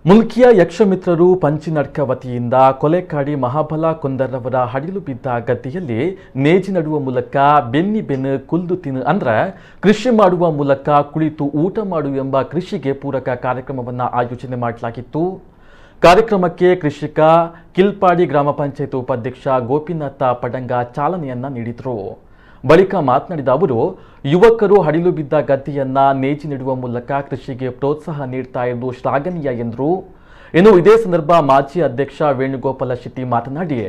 ಮುಲ್ಕಿಯ ಯಕ್ಷಮಿತ್ರರು ಪಂಚಿನಡ್ಕ ವತಿಯಿಂದ ಕೊಲೆಕಾಡಿ ಮಹಾಬಲ ಕುಂದರ್ರವರ ಹಡಿಲು ಬಿದ್ದ ಗದ್ದೆಯಲ್ಲಿ ನೇಜಿ ನಡುವ ಮೂಲಕ ಬೆನ್ನಿ ಬೆನ್ನು ಕುಲ್ದು ತಿನ್ನು ಅಂದ್ರೆ ಕೃಷಿ ಮಾಡುವ ಮೂಲಕ ಕುಳಿತು ಊಟ ಮಾಡು ಎಂಬ ಕೃಷಿಗೆ ಪೂರಕ ಕಾರ್ಯಕ್ರಮವನ್ನು ಆಯೋಜನೆ ಮಾಡಲಾಗಿತ್ತು. ಕಾರ್ಯಕ್ರಮಕ್ಕೆ ಕೃಷಿಕ ಕಿಲ್ಪಾಡಿ ಗ್ರಾಮ ಪಂಚಾಯತ್ ಉಪಾಧ್ಯಕ್ಷ ಗೋಪಿನಾಥ ಪಡಂಗ ಚಾಲನೆಯನ್ನ ನೀಡಿದರು. ಬಳಿಕ ಮಾತನಾಡಿದ ಅವರು, ಯುವಕರು ಹಡಿಲು ಬಿದ್ದ ಗದ್ದೆಯನ್ನ ನೇಜಿ ನೆಡುವ ಮೂಲಕ ಕೃಷಿಗೆ ಪ್ರೋತ್ಸಾಹ ನೀಡ್ತಾ ಇರುವುದು ಶ್ಲಾಘನೀಯ ಎಂದರು. ಇನ್ನು ಇದೇ ಸಂದರ್ಭ ಮಾಜಿ ಅಧ್ಯಕ್ಷ ವೇಣುಗೋಪಾಲ ಶೆಟ್ಟಿ ಮಾತನಾಡಿ,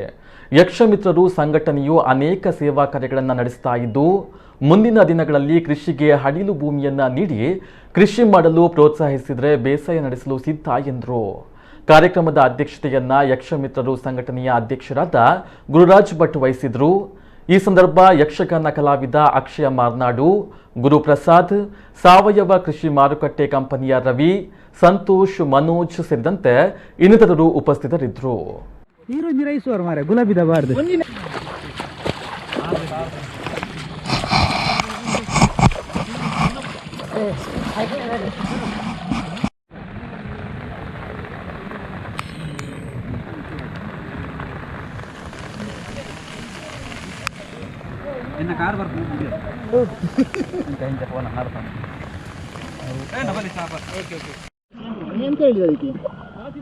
ಯಕ್ಷಮಿತ್ರರು ಸಂಘಟನೆಯು ಅನೇಕ ಸೇವಾ ಕಾರ್ಯಗಳನ್ನು ನಡೆಸ್ತಾ ಇದ್ದು, ಮುಂದಿನ ದಿನಗಳಲ್ಲಿ ಕೃಷಿಗೆ ಹಡಿಲು ಭೂಮಿಯನ್ನ ನೀಡಿ ಕೃಷಿ ಮಾಡಲು ಪ್ರೋತ್ಸಾಹಿಸಿದರೆ ಬೇಸಾಯ ನಡೆಸಲು ಸಿದ್ಧ ಎಂದರು. ಕಾರ್ಯಕ್ರಮದ ಅಧ್ಯಕ್ಷತೆಯನ್ನ ಯಕ್ಷಮಿತ್ರರು ಸಂಘಟನೆಯ ಅಧ್ಯಕ್ಷರಾದ ಗುರುರಾಜ್ ಭಟ್ ವಹಿಸಿದ್ರು. ಈ ಸಂದರ್ಭ ಯಕ್ಷಗಾನ ಕಲಾವಿದ ಅಕ್ಷಯ ಮಾರ್ನಾಡು, ಗುರುಪ್ರಸಾದ್, ಸಾವಯವ ಕೃಷಿ ಮಾರುಕಟ್ಟೆ ಕಂಪನಿಯ ರವಿ, ಸಂತೋಷ್, ಮನೋಜ್ ಸೇರಿದಂತೆ ಇನ್ನಿತರರು ಉಪಸ್ಥಿತರಿದ್ದರು.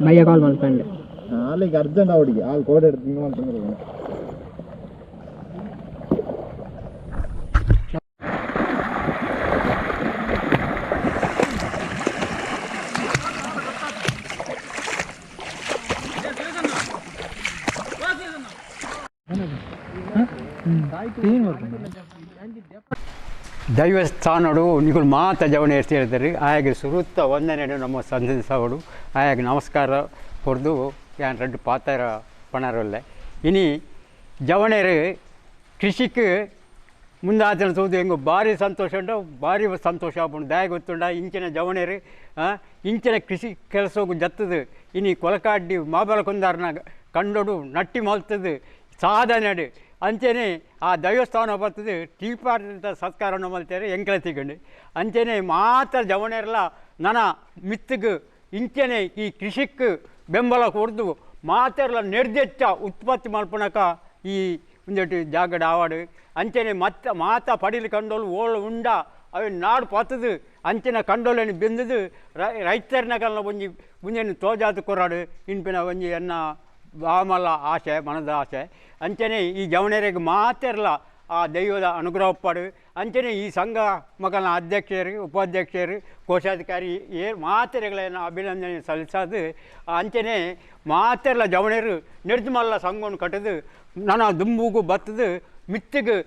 ಬಯ್ಯ ಕಾಲ್ ಮಾಡ್ಕೊಂಡೆ. ಅಲ್ಲಿಗೆ ಅರ್ಜೆಂಟ್ ಅವಡಿಗೆ ಅಲ್ಲಿ ಕೋಡ್ ಹಿಡ್ದು ಅಂತಂದ್ರೆ ದೈವಸ್ಥಾನಡು ನಿಗುಲು ಮಾತ ಜವಣೆ ಹೇಳ್ತಾರೆ. ಆಯಾಗ ಸುರುತ್ತ ವಂದನೆ ನಮ್ಮ ಸಂದೇಶವಡು ಆಯಾಗ ನಮಸ್ಕಾರ ಕೊರ್ದು ಯಾನ್ ರಡ್ಡು ಪಾತರ ಪಣರೊಲ್ಲೆ. ಇನಿ ಜವಣೆರು ಕೃಷಿಕ್ ಮುಂದಾಚರಣೆ ತೂದು ಹೆಂಗು ಭಾರಿ ಸಂತೋಷ ಉಂಟು, ಭಾರಿ ಸಂತೋಷ ಆಪುಂಡು. ದಾಯ ಗೊತ್ತುಂಡ ಇಂಚಿನ ಜವಣೆರು ಇಂಚಿನ ಕೃಷಿ ಕೆಲಸಗು ಜತ್ತದು. ಇನಿ ಕೊಲಕಾಡ್ಡಿ ಮಾಬಲ ಕುಂದಾರನ ಕಂಡೊಡು ನಟ್ಟಿ ಮಲ್ತದು ಸಾಧನೆಡು ಅಂಚೆನೆ ಆ ದೈವಸ್ಥಾನ ಬರ್ತದೆ ಟೀಪಾಟ ಸತ್ಕಾರವನ್ನು ಮಲ್ತಾರೆ ಎಂಕಲ ತಿಗಂಡು. ಅಂಚೆನೆ ಮಾತ್ರ ಜವಣೆರ್ಲ ನನ ಮಿತ್ತಗ್ ಇಂಚೆನೆ ಈ ಕೃಷಿಕ್ ಬೆಂಬಲ ಕೊರ್ದು ಮಾತೆರ್ಲ ನಿರ್ದೆಚ್ಚ ಉತ್ಪತ್ತಿ ಮಲ್ಪನಕ ಈ ಒಂದೆಟ್ಟು ಜಾಗಡ ಆವಾಡು. ಅಂಚೆನೆ ಮತ್ತ ಮಾತ ಪಡಿಲಿ ಕಂಡೋಲು ಓಳು ಉಂಡ ಅವೆ ನಾಡು ಪತ್ತದು ಅಂಚಿನ ಕಂಡೋಲನ್ನು ಬೆಂದದು ರೈತರ್ನಗಲ್ನ ಒಂಜಿ ಮುಂಜಾನೆ ತೋಜಾತು ಕೊರಾಡು ಇನ್ಪಿನ ಒಂಜಿ ಎನ್ನ ಬಾಮಲ್ಲ ಆಸೆ ಮನದ ಆಸೆ. ಅಂಚನೆ ಈ ಜವಣೆರಿಗೆ ಮಾತೆರ್ಲ ಆ ದೈವದ ಅನುಗ್ರಹ ಒಪ್ಪಾಡು. ಅಂಚನೆ ಈ ಸಂಘ ಮಗನ ಅಧ್ಯಕ್ಷರು, ಉಪಾಧ್ಯಕ್ಷರು, ಕೋಶಾಧಿಕಾರಿ ಏ ಮಾತೆರೆಗಳನ್ನು ಅಭಿನಂದನೆ ಸಲ್ಲಿಸೋದು. ಅಂಚನೆ ಮಾತೆರ್ಲ ಜವಣೆರು ನಿರ್ಜಮಲ್ಲ ಸಂಘವನ್ನು ಕಟ್ಟದು ನನ್ನ ದುಂಬುಗು ಬತ್ತದು ಮಿತ್ತಿಗೆ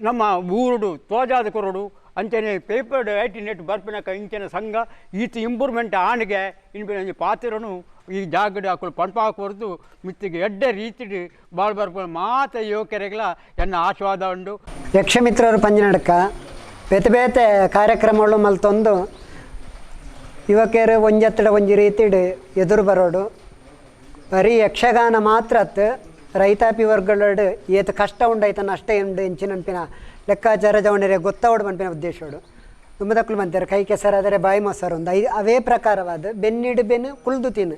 ನಮ್ಮ ಊರುಡು ತೋಜಾದ ಕೊರಡು. ಅಂಚನೆ ಪೇಪರ್ಡ್ IT net ಬರ್ಪಿನಕ ಇಂಚಿನ ಸಂಘ ಈತ ಇಂಪ್ರೂವ್ಮೆಂಟ್ ಆಣಿಗೆ ಇನ್ಪಿನ ಒಂಜಿ ಪಾತ್ರನು ಈ ಜಾಗಡ್ ಅಕುಲು ಪಂಪ ಕೊರ್ದು ಮಿತ್ತಿಗೆ ಎಡ್ಡೆ ರೀತಿಡ್ ಬಾಳ್ ಬರ್ಪುನ ಮಾತ ಯುವಕರಿಗೆಲ ಎನ್ನ ಆಶೀರ್ವಾದ ಉಂಡು. ಯಕ್ಷಮಿತ್ರರು ಪಂಜಿನಡ್ಕ ಬೇತೆ ಬೇತೆ ಕಾರ್ಯಕ್ರಮಗಳು ಮಲ್ತೊಂದು ಯುವಕರು ಒಂಜತ್ತಡ ಒಂಜಿ ರೀತಿಡ್ ಎದುರು ಬರೋಡು. ಬರೀ ಯಕ್ಷಗಾನ ಮಾತ್ರ ಅತ್ ರೈತಾಪಿ ವರ್ಗಗಳೋಡು ಏತ್ ಕಷ್ಟ ಉಂಡೈತ ನಷ್ಟ ಉಂಡು ಇಂಚಿನನ್ಪಿನ ಲೆಕ್ಕಾಚಾರ ಜವಣರೆ ಗೊತ್ತಾವಡು ಪನ್ಪಿನ ಉದ್ದೇಶೋಡು. ದುಂಬದಕ್ಕಲು ಬಂತಾರೆ ಕೈ ಕೆಸರಾದರೆ ಬಾಯಿ ಮೊಸರು ಒಂದು ಅವೇ ಪ್ರಕಾರವಾದ ಬೆನ್ನಿಡು ಬೆನ್ನು ಕುಲ್ದು ತಿನ್ನು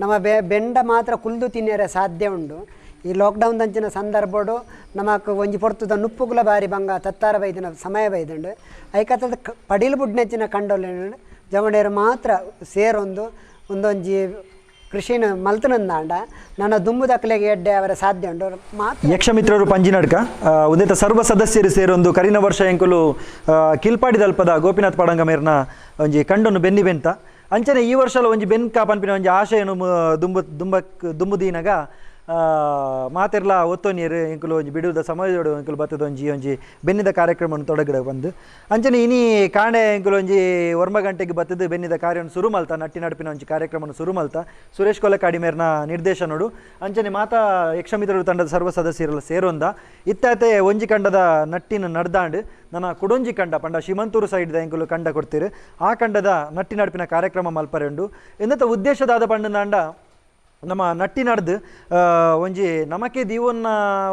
ನಮ್ಮ ಬೆಂಡ ಮಾತ್ರ ಕುಲ್ದು ತಿನ್ನಿಯರೆ ಸಾಧ್ಯ ಉಂಡು. ಈ ಲಾಕ್ಡೌನ್ ದಂಚಿನ ಸಂದರ್ಭಡು ನಮಕ್ ಒಂಜಿ ಪೊರ್ತುದ ನುಪ್ಪುಗುಲ ಬಾರಿ ಬಂಗ ತತ್ತಾರ ಬೈದಿನ ಸಮಯ ಬೈದುಂಡು. ಐಕತ್ತದ ಪಡಿಲು ಬುಡ್ನೆಂಚಿನ ಕಂಡೋಲು ಜವಣೆಯರು ಮಾತ್ರ ಸೇರೊಂದು ಒಂದೊಂಜಿ ಕೃಷಿನ ಮಲ್ತನಂದಾಂಡ ನನ್ನ ದುಂಬುದಕ್ಕಲೆಗೆ ಎಡ್ಡೆ ಅವರ ಸಾಧ್ಯ ಉಂಡು ಮಾತ್ರ. ಯಕ್ಷಮಿತ್ರರು ಪಂಜಿನಡ್ಕ ಉದಿತ ಸರ್ವ ಸದಸ್ಯರು ಸೇರೊಂದು ಕರಿನ ವರ್ಷ ಎಂಕುಲು ಕಿಲ್ಪಾಡಿದಲ್ಪದ ಗೋಪಿನಾಥ್ ಪಡಂಗ ಮೇರ್ನ ಒಂಜಿ ಕಂಡನ್ನು ಬೆನ್ನಿ ಬೆಂತ. ಅಂಚನೆ ಈ ವರ್ಷಲ ಒಂಜಿ ಬೆನ್ ಕಾಪನ್ಪಿನ ಒಂಜಿ ಆಶಯನು ದುಂಬು ದುಂಬಕ್ ದುಂಬುದೀನಗ ಮಾತೆರ್ಲ ಒತ್ತೊನಿಯರು ಎಂಕುಲು ಒಂಜಿ ಬಿಡುವುದ ಸಮಾಜದೋಡು ಎಂಕುಲು ಬತ್ತದ ಒಂಜಿ ಒಂಜಿ ಬೆನ್ನಿದ ಕಾರ್ಯಕ್ರಮವನ್ನು ತೊಡಗಡ ಬಂದು. ಅಂಚನೆ ಇನಿ ಕಾಂಡೆ ಎಂಕುಲು ಒಂಜಿ ಒರ್ಮ ಗಂಟೆಗೆ ಬತ್ತದು ಬೆನ್ನಿದ ಕಾರ್ಯವನ್ನು ಸುರು ಮಲ್ತ ನಟ್ಟಿ ನಡುಪಿನ ಒಂಜಿ ಕಾರ್ಯಕ್ರಮವನ್ನು ಸುರು ಮಲ್ತ ಸುರೇಶ್ ಕೊಲಕಾಡಿ ಮೇರ್ನ ನಿರ್ದೇಶನೋಡು. ಅಂಚನೆ ಮಾತಾ ಯಕ್ಷಮಿತ್ರರು ತಂಡದ ಸರ್ವ ಸದಸ್ಯರೆಲ್ಲ ಸೇರೊಂದ ಇತ್ತಾತೆ ಒಂಜಿ ಕಂಡದ ನಟ್ಟಿನ ನಡ್ದಾಂಡ್ ನನ್ನ ಕುಡೊಂಜಿ ಕಂಡ ಪಂಡ ಶಿಮಂತೂರು ಸೈಡ್ದ ಎಂಕುಲು ಕಂಡ ಕೊಡ್ತೀರು ಆ ಕಂಡದ ನಟ್ಟಿ ನಡುಪಿನ ಕಾರ್ಯಕ್ರಮ ಮಲ್ಪರೆ ಉಂಡು. ಎಂದತ ಉದ್ದೇಶದಾದ ಪಂಡನಾಂಡ ನಮ್ಮ ನಟ್ಟಿ ನಡ್ದು ಒಂಜಿ ನಮಕೆ ದೀವನ್ನ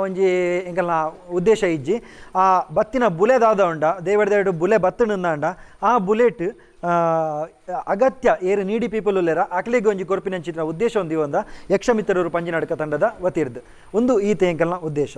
ಒಂಜಿ ಎಂಕಲ್ನ ಉದ್ದೇಶ ಇಜ್ಜಿ ಆ ಬತ್ತಿನ ಬುಲೆ ದಾದ ಉಂಡ ದೇವರ ಬುಲೆ ಬತ್ತಣಂದಾಂಡ ಆ ಬುಲೆಟ್ ಅಗತ್ಯ ಏರು ನೀಡಿ ಪೀಪಲ್ ಉಲ್ಲೆರ ಅಕ್ಲೆಗ್ ಒಂಜಿ ಕೊರ್ಪಿನಂಚಿನ ಉದ್ದೇಶ ಒಂದು ಒಂದ ಯಕ್ಷಮಿತ್ರರು ಪಂಜಿನಡ್ಕ ತಂಡದ ವತಿರ್ದು ಒಂದು ಈ ತೇಂಕಲ್ನ ಉದ್ದೇಶ.